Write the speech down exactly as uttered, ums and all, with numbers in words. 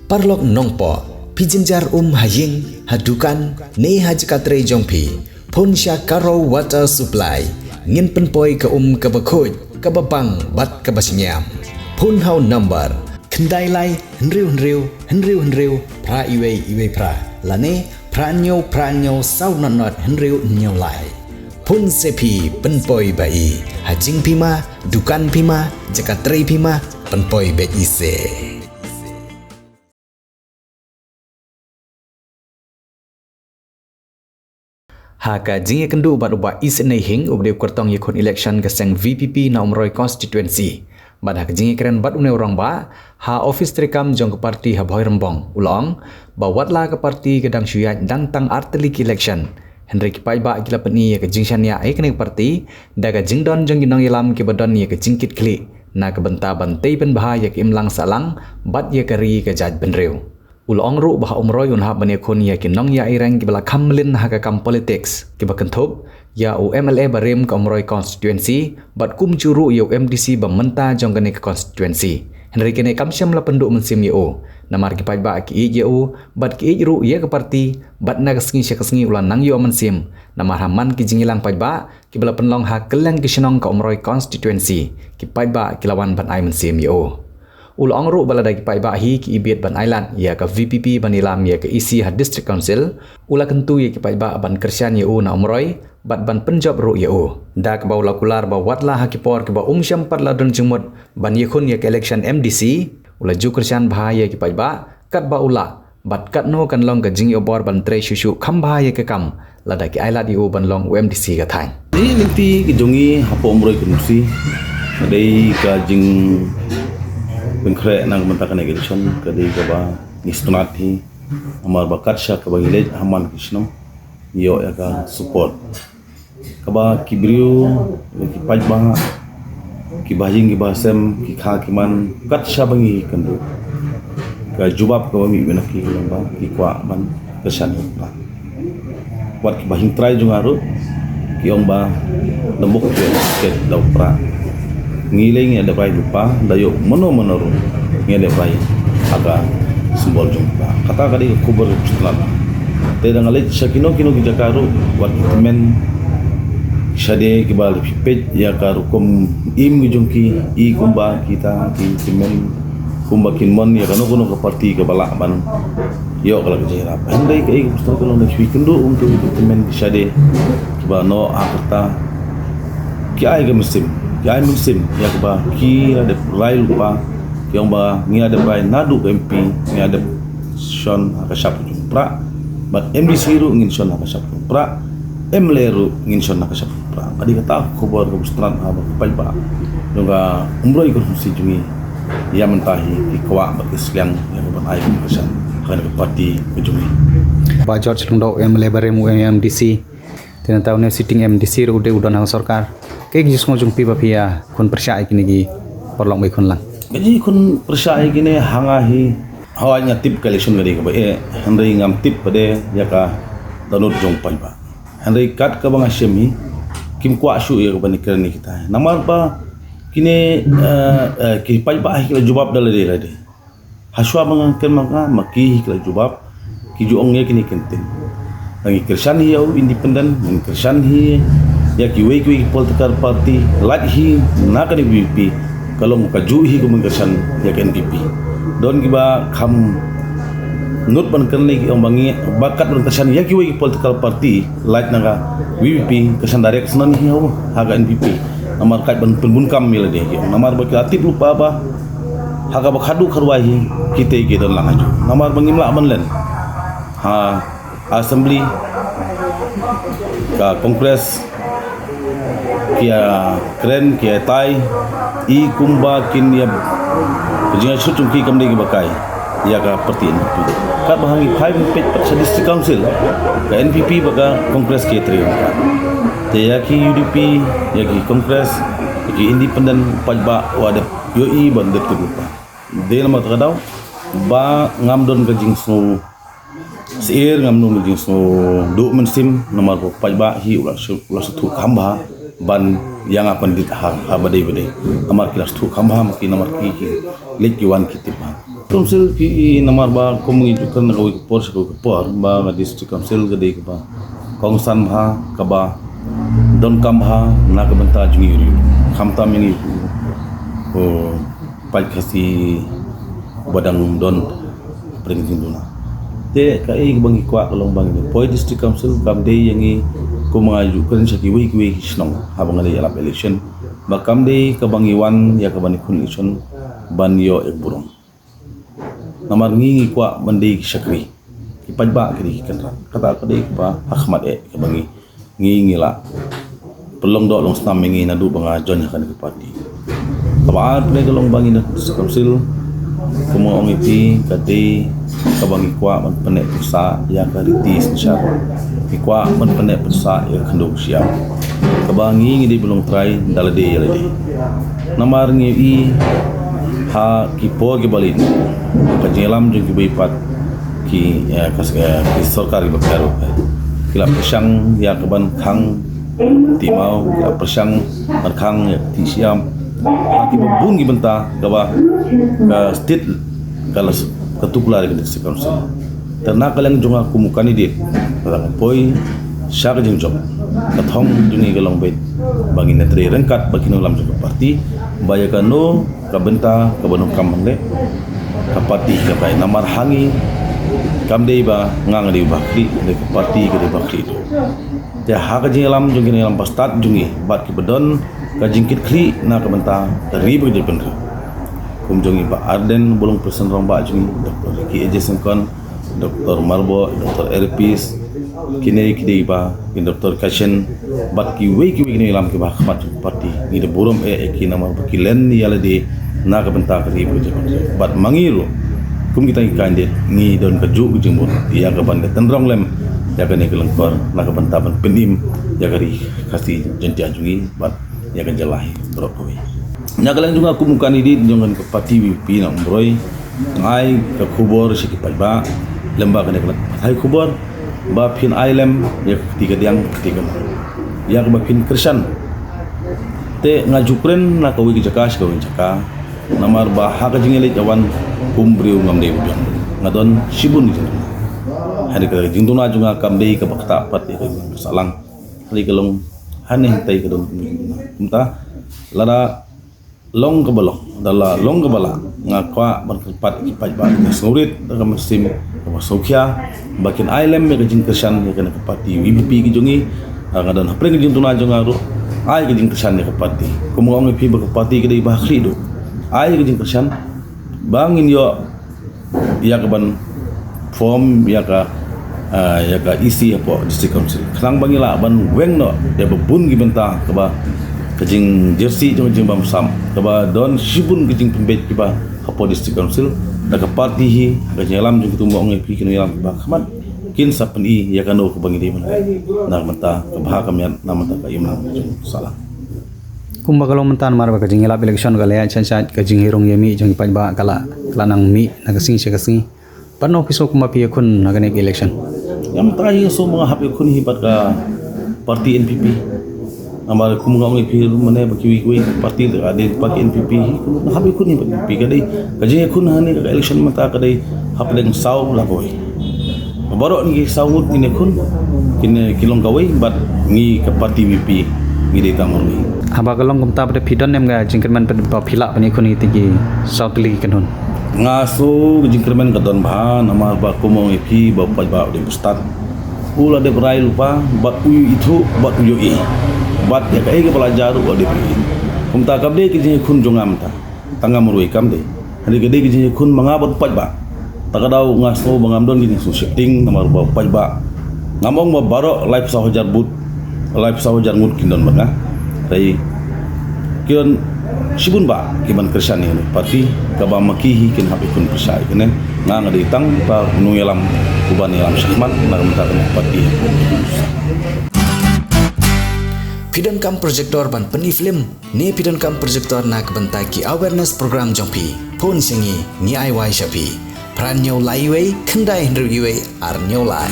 Paralok nongpoh, phi jynjar um ha ïing, ha dukan, ne ha jaka trei jong phi, phone sha Karo Water Supply. Ngin pynpoi ka um kaba khuid, kaba bang bad kaba shngiam. Phone ha u number khyndai lai hynriew hynriew hynriew hynriew phra iwei iwei phra, lane phra hynñiew phra hynñiew saw nod nod hynriew hynñiew lai. Phone se phi, pynpoi ba i. Ha jingpima, dukan pima, jaka trei pima, pynpoi beit i se. Ha ka jingïakynduh bad u Bah Isynei Hing, uba dei u kyrtong ïakhun election ka seng V P P na Umroi constituency, bad ha ka jingïakren bad une u rangbah ha office treikam jong ka party ha Bhoirymbong, u la ong ba watla ka party ka dang shu ïaid dang tang artylli ki election, hynrei ki paidbah ki la pyni ïa ka jingshaniah ïa kane ka party da ka jingdon jong ki nongïalam kiba don ïa ka jingkitkhlieh na ka bynta ban tei pynbha ïa ka imlang sahlang bad ïa ka ri ka jaitbynriew. U la ong ruh ba ha Umroi un hap ban ïakhun ïa ki nongïaireng kiba la kham mlien ha ka kam politics, kiba kynthup ïa u M L A barim ka Umroi constituency, bad kumjuh ruh ïa u M D C ba mynta jong kane ka constituency. Hynrei kane kam shym la pynduh mynsiem ïa u, namar ki paidbah ki ïeit ïa u bad ki ïeit ruh ïa ka party, bad na ka sngi sha ka sngi u la nang ïoh mynsiem, namar ha man ki jingïalang paidbah kiba la pynlong ha kylleng ki shnong ka Umroi constituency, ki paidbah ki la wan ban ai mynsiem ïa u. U la ong ruh ba lada ki paidbah hi ki ibieit ban ailad ïa ka V P P ban ïalam ïa ka E C ha District Council, u la kyntu ïa ki paidbah ban kyrshan ïa u na Umroi bad ban pynjop ruh ïa u. Da kaba u la kular ba watla ha ki por kiba um shym pat la don jingmut ban ïakhun ïa ka election M D C, u la ju kyrshan bha ïa ki paidbah katba u lah, bad katno kan long ka jingïohbor ban trei shuh shuh kham bha ïa ka kam lada ki ailad ïa u ban long u M D C ka thaiñ. Ïa lynti ka jong ngi hapoh Umroi constituency, ka dei ka jingpynkhreh na ka bynta kane ka election, ka dei kaba ngi sngewtynnat hi, namar ba kat sha kaba ngi leit ha man ki shnong, ngi ïoh ïa ka support kaba ki briew, ki paidbah, ki bahaïing, ki bahasem, ki kha ki man, kat sha ba ngi kynduh, ka jubab kaba mih na ki, ki long ba ki kwah ban kyrshan ïa u Prah. Wat ki bahing trai jong nga ruh ki ong ba da muk ki da u Prah. Ngi lei ngi ïa dep rai lypa, da ïoh mano mano ruh ngi ïa dep rai ha ka symbol jong u Prah. Kata ka dei ka khubor jong u Prah. Te da nga leit sha kino kino ki jaka ruh, wat ki tymmen shadei kiba la peit ïa ka rukom im ki jong ki, i kumba kita ki tymmen kumba kin mon ïa kano kano ka party kaba lah ban ïoh ka la ka jingïarap. Hynrei kaei ka pyrthei ka long da shu ïakynduh kum ki tymmen ki shadei kiba noh ha kata, ki ai ka mynsiem, ki ai mynsiem ïa kaba ki la dep rai lypa, ki ong ba ngi la dep rai naduh ka M P, ngi la dep shon ha ka shap jong u Prah, bad M D C ruh ngin shon ha ka shap jong u Prah, M L A ruh ngin shon ha ka shap jong u Prah. Ka dei kata ka khubor kaba sngewtynnat ha ba ki paidbah jong ka Umroi constituency jong ngi ïa mynta hi ki kwah bad ki sliang ïa ka ban ai ka kyrshan ha kane ka party ka jong ngi. Bah George Lyngdoh, M L A barim, u M D C, te nangta une u sitting M D C ruh u dei u don ha ka sorkar. Kaei ka jingsngew jong phi ba phi ïakhun pyrshah ïa kine ki paralok ba ïakhun lang? Ka jingkhun pyrshah ïa kine ha nga hi, hooid nga tip ka election ka dei kaba eh, hynrei ngam tip pat de ïa ka dohnud jong u paidbah. Hynrei kat kaba nga shem hi, kim kwah shuh ïa ka ban ïakren ïa kita. Namar ba kine, eh, eh, ki paidbah hi ki la jubab da lade lade. Hashwa ba ngan kren ma nga, ma ki hi ki la jubab, ki ju ong ïa kine ki kyntien. Ngi kyrshan hi ïa u independent, ngi kyrshan hi ïa kiwei kiwei ki political party, lait hi na kane ka V P P, ka long kajuh hi kumba ngi kyrshan ïa ka N P P. Don kiba kham nud ban kren, ki ong ba ngi, ba kat ban kyrshan ïa kiwei ki political party, lait na ka V P P, kyrshan direct shen hi ïa u ha ka N P P. Namar kat ban pynbun kam ïa lade, ki ong. Namar ba ki la tip lypa ba ha kaba khadduh kharwai hi, kita ki don lang hajuh. Namar ba ngim lah ban len ha Assembly, ka Congress ki ïakren, ki ïatai, i kumba kin ïa, ka jingïashut jong ki kam dei kiba kai ïa ka party N P P. Katba ha ngi phai ban peit pat sha District Council, ka N P P bad ka Congress ki ïatrei ryngkat. Te ïa ki U D P, ïa ki Congress, ïa ki independent, paidbah wat dep ïohi ban dep tip lypa. Dei namar kata ka daw ba ngam don ka jingsngew syier, ngam don ka jingsngew duh mynsiem, namar ba u paidbah hi u la shu, u la shu thuh kham bha ban ïa nga pandit ha, ha ba dei ba dei. Namar ki la sdang kham bha ma ki, namar ki, ki leit ki wan ki tip bha. Council ki, namar ba kum ngi ju kren na kawei ka por sha kawei ka por, ba ka District Council ka dei kaba kongsan bha, kaba donkam bha na ka bynta jong ngi ruh. Khamtam ïa ngi, ko paid Khasi ba dang don pyrshah jingduna. Te kaei kaba ngi kwah ka long ba ngi poi District Council kam dei ïa ngi, kum nga ju kren sha kiwei kiwei ki shnong haba nga leit ïalap election, ba kam dei kaba ngi wan ïa kaba ngi khun election ban ïoh ïa ka burom. Namar ngi, ngi kwah ban dei ki shakri. Ki paidbah ki dei ki kynrad. Kata ka dei kaba ha khmat eh kaba ngi, ngi, ngi la pynlong doh long snam ïa ngi naduh ba nga join ha kane ka party. Kaba ar pynlong ba ngi na District Council, kum nga ong ïa phi, ka dei kaba ngi kwah ban pynneh pynsah ïa ka riti synshar. Ngi kwah ban pynneh pynsah ïa ka khyndew ka shyiap. Kaba ngi, ngi dei ban long trai da lade ïa lade. Namar ngi i ha ki por kiba leit, ka jingïalam jong kiwei pat ki, eh, ka, eh, ki sorkar kiba pher, ki la pyrshang ïa ka ban khang ti maw, ki la pyrshang ban khang ïa ka ti shyiap. Ha kiba bun ki bynta kaba ka state ka la s-, ka tuklar ïa ka District Council. Te na ka liang jong nga kum u candidate, ka la poi sha ka jingjop, ka thong jong ngi ka long beit ba ngin ïatrei ryngkat bad ki nongïalam jong ka party, ba ïa kano ka bynta kaba donkam ban leh, ka party ka pynlong. Namar ha ngi kam dei ba nga nga dei ba khlieh, ka dei ka party ka dei ba khlieh. Te ha ka jingïalam jong ki nongïalam ba stad jong ngi bad kiba don ka jingkitkhlieh na ka bynta ka ri bad ka jaitbynriew, kum jong i Bah Ardent ba long President rangbah jong ngi, Doctor Ricky A J Syngkon, Doctor Myrboh, Doctor Erpis, kine ki dei ba, ki Doctor Kashin, bad kiwei kiwei ki nongïalam kiba ha khmat jong ka party. Ngi da burom eh ïa ki namar ba ki len ïa lade na ka bynta ka ri bad ka jaitbynriew. Bad ma ngi ruh kum kita ki candidate, ngi don kajuh ka jingmut ïa ka ban da tynrong lem ïa kane ka lyngkor na ka bynta ban pynim ïa ka ri Khasi Jaiñtia jong ngi bad ïa ka jylla hi baroh kawei. Na ka liang jong nga kum u candidate jong ka party V P P na Umroi, nga ai ka khubor sha ki paidbah lem bad kane ka pathai khubor, ba phin ai lem ïa ka kti kadiang, ka kti kamon, ïa kaba phin kyrshan. Te nga ju kren na kawei ka jaka sha kawei ka jaka, namar ba ha ka jingïaleit ïawan kum briew ngam dei ba biang. Nga don shibun ki jingduna. Hynrei ka jingduna jong nga kam dei kaba ktah pat ïa ka jingduna sahlang. Hynrei ka long hangne hangtai ka don ka jingduna. Kumta lada long kaba long, da la long kaba lah, nga kwah ban kyrpad ïa ki paidbah ki sngewrit da ka mynsiem kaba sngewkhia, ba kin ai lem ïa ka jingkyrshan ïa kane ka party V P P ki jong ngi. Ah, nga don hapdeng ka jingduna jong nga ruh, ai ka jingkyrshan ïa ka party. Kum nga ong ïa phi ba ka party ka dei ba khlieh duh. Ai ka jingkyrshan ba ngin ïoh ïa ka ban form ïa ka, ah, ïa ka E C hapoh District Council. Khnang ba ngi lah ban weng noh ïa ba bun ki bynta kaba ka jingjyrsieh jong ka jingbamsap, kaba don shibun ka jingpynbeit kiba hapoh District Council, da ka party hi, ka jingïalam jong kitu, ma ong ïa phi, ki nongïalam kiba ha khmat, kin sa pyni ïa kano kaba ngi dei ban leh na ka bynta ka bha ka miat, na ka bynta ka imlang jong sahlang. Kumba ka long mynta, namar ba ka jingïalap election ka la ïaid sha sha, ka jingïarung ïamih jong ki paidbah ka la, ka la nang mih na ka sngi sha ka sngi. Pynban phi sngew kumba phi ïakhun ha kane ka election? Ïa mynta hi sngew ba nga hap ïakhun hi bad ka party N P P. Namar kum nga ong ïa phi ruh mynne ba kiwei kiwei party, ka dei party N P P hi, nga hap ïakhun hi bad N P P. Ka dei ka jingïakhun ha kane ka election mynta ka dei hapdeng saw la kawei. Baroh ngi saw ngut ngin ïakhun, kin, ki long kawei bad ngi ka party V P P ngi dei tang marwei. Haba ka long kumta, pat phi don ne em ka jingkyrmen pat ba phi lah ban ïakhun ïa ki saw tylli ki kynhun? Nga sngew ka jingkyrmen ka don bha, namar ba kum ong ïa phi ba u paidbah u dei ba stad. U la dep rai lypa bad u ïohi, bad u ïohi bad ïa kaei kaba la jia ruh u la dep ïohi. Kumta kam dei ka jingïakhun jong nga mynta. Tang nga marwei kam dei. Hynrei ka dei ka jingïakhun ma nga bad u paidbah. Ta ka daw nga sngew ba ngam don ka jingsngewsheptieng namar ba u paidbah, ngam ong ba baroh laiphew saw hajar vote, laiphew saw hajar ngut kin don bad nga. Hynrei ki don shibun bah ki ban kyrshan ïa kane ka party, kaba ma ki hi kin hap ïakhun pyrshah ïa kane. Nga nga dei tang uta u nongïalam uban ïalam shakhmat na ka bynta kane ka party. Phi donkam projector ban pyni film ne phi donkam projector na ka bynta ki awareness program jong phi? Phone sha ngi, ngi ai wai sha phi. Phra hynñiew lai wei, khyndai hynriew wei, ar hynñiew lai.